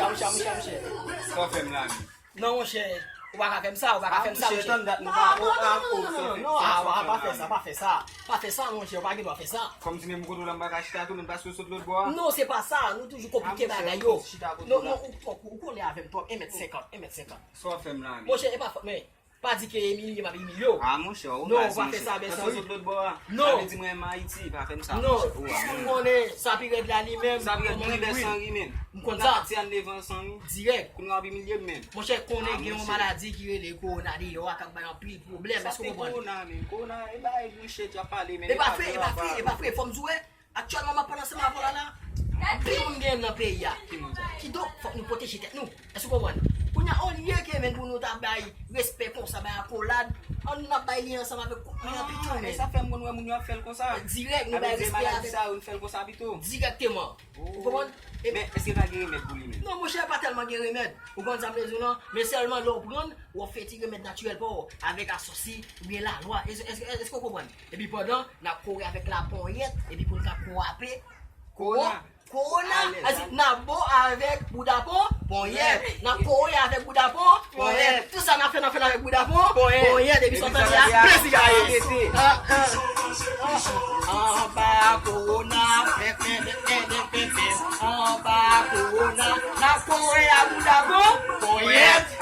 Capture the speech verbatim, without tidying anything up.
Mouche, mouche, mouche. Sa w fè m la menm? Non, monchè, ou pa ka fè m sa, ou pa ka fè m sa, monchè. Tann dat nou pa. O, a, o, sa w fè. Non, a, pa, pa fè sa, pa fè sa. Pa fè sa, monchè, ou pa gen dwa fè sa. Kòmsi menm kote w la m pa ka chita tou, menm paske w sot lòt bò a. Non, se pa sa, nou toujou konplike bagay yo. Non, non, ou, ou, ou kole avè m twòp, en mèt senkant, en mèt senkant. Sa w ap fè m la menm? Monchè, e pa fòt, men, pa di ke imilye m ap imilye w. A, monchè, ou Non, baz, ou pa fè monchè. sa, bèl Paske sanri. w sot lòt bò a. Non. Sa vle di mwen renmen Ayiti, pa fè m sa, Non, monchè. Ou a, ou konnen, sa pi rèd la li menm. Sa vle di bèl sanri menm. M konn sa. Ti an nevan sanri. Dirèk. Kounye a w ap imilye m menm. Monchè, konnen Ah, gen yon monchè. Maladi ki rele kowona deyò a k ap bay anpil pwoblèm. Sa Èske w se konprann? Kowona menm. Kowona, e bay bouchèt y ap pale menm. E pa fre, e pa fre, e pa fre, fò m di w, aktyèlman m ap pale ansanm avè w la la. Anpil moun gen nan peyi a. Kidonk, fòk nou pwoteje tèt nou. Èske w konprann? Kounye a, olye ke menm pou nou ta bay respè konsa, bay akolad, an nou ap bay li ansanm avèk kout men an pito E menm. sa fè m konn wè moun yo ap fè l konsa. Dirèk, nou bay respè avèk. Sa yo fè l konsa pito. Dirèkteman. Ou konprann? Men, èske pa gen remèd pou li menm? Non, monchè, pa tèlman gen remèd. Ou konn sa m vle di w lan? Men sèlman lè w pran l, w ap fè ti remèd natirèl pa w avèk asòsi oubyen lalwa. Èske, èske, èske w konprann? Epi pandan, n ap kore avèk laponyèt, epi pou n ka kwape. Kowona. Kowona, Alèz. Asi, n ap bon avèk bouda pon, ponyèt. N ap kore avèk bouda pon, ponyèt. Tout sa n ap fè, n ap fè l avèk bouda pon, ponyèt. Epi sa w tande a, plezi gaye. Anba kowona, fè, fè, fè, fè, fè, fè. Anba kowona, n ap kore a bouda pon, ponyèt.